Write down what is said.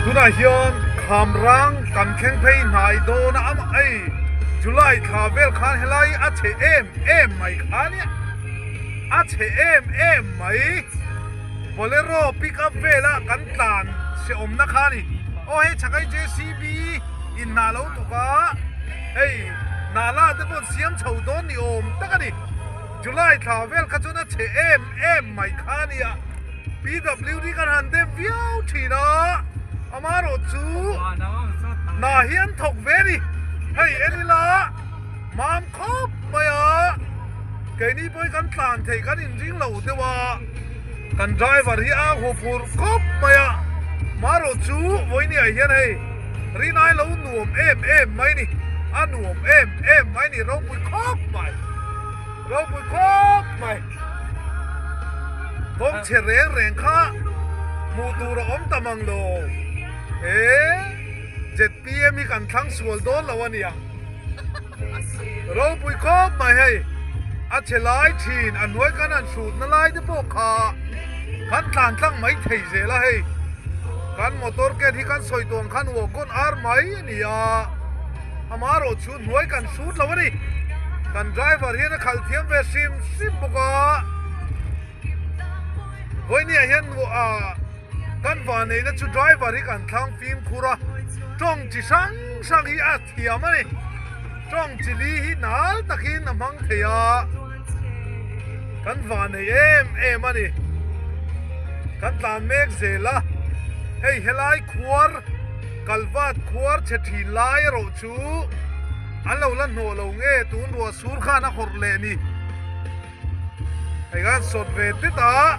Tunah hian Khamrang kan thleng phei hnai dawn a amah ei July thla vel khan helai a chhe em em mai kha nia a chhe em em mai Bolero pick up vela kan tlan hrehawmna kha a ni aw hei chhakai JCB in hna lo thawk a hei hnah lah te pawh siam chho dawn ni awm tak a ni July thla vel kha chuan a chhe em em mai kha a nia. PWD kan han dem viau thin a, amaherawh chu hna hi an thawk ve a ni. Hei en ila mam khawp mai a, keini pawh hi kan tlan theih kan inring lo deuh a, kan driver hi a huphurh khawp mai a, amaherawh chu vawinia hian hei rinai lo nuam em em mai a ni, a nuam em em mai a ni ropui khawp mai, ropui khawp mai. Kawng chhe reng reng kha hmuh tur a awm ta mang lo. He ZPM hi kan thlang sual dawn lo a nia. Ropui khawp mai hei. A chhe lai thin a hnuai kan han hrutna lai te pawh kha kan tlan tlang mai thei zel a hei. Kan motor gate hi kan sawi tuang khan walk-on ar mai a ni a. Amaherawh chu hnuai kan hrut lo a ni. Kan driver hian a khalh thiam ve hrim hrim bawk a. Vawinia hian kan vanneihna chu driver hi kan thlang fimkhur a, tawng chi hrang hrang hi a thiam a ni. Tawng chi li hi nal takin a hmang thei a, kan vanneih em em a ni. Kan tlan mek zel a, hei helai khuar kalvat khuar chhe thin lai erawh chu an lo la hnawh lo nge tun ruah sur khan a hawrh leh ni. Hei khan sawt ve tet a.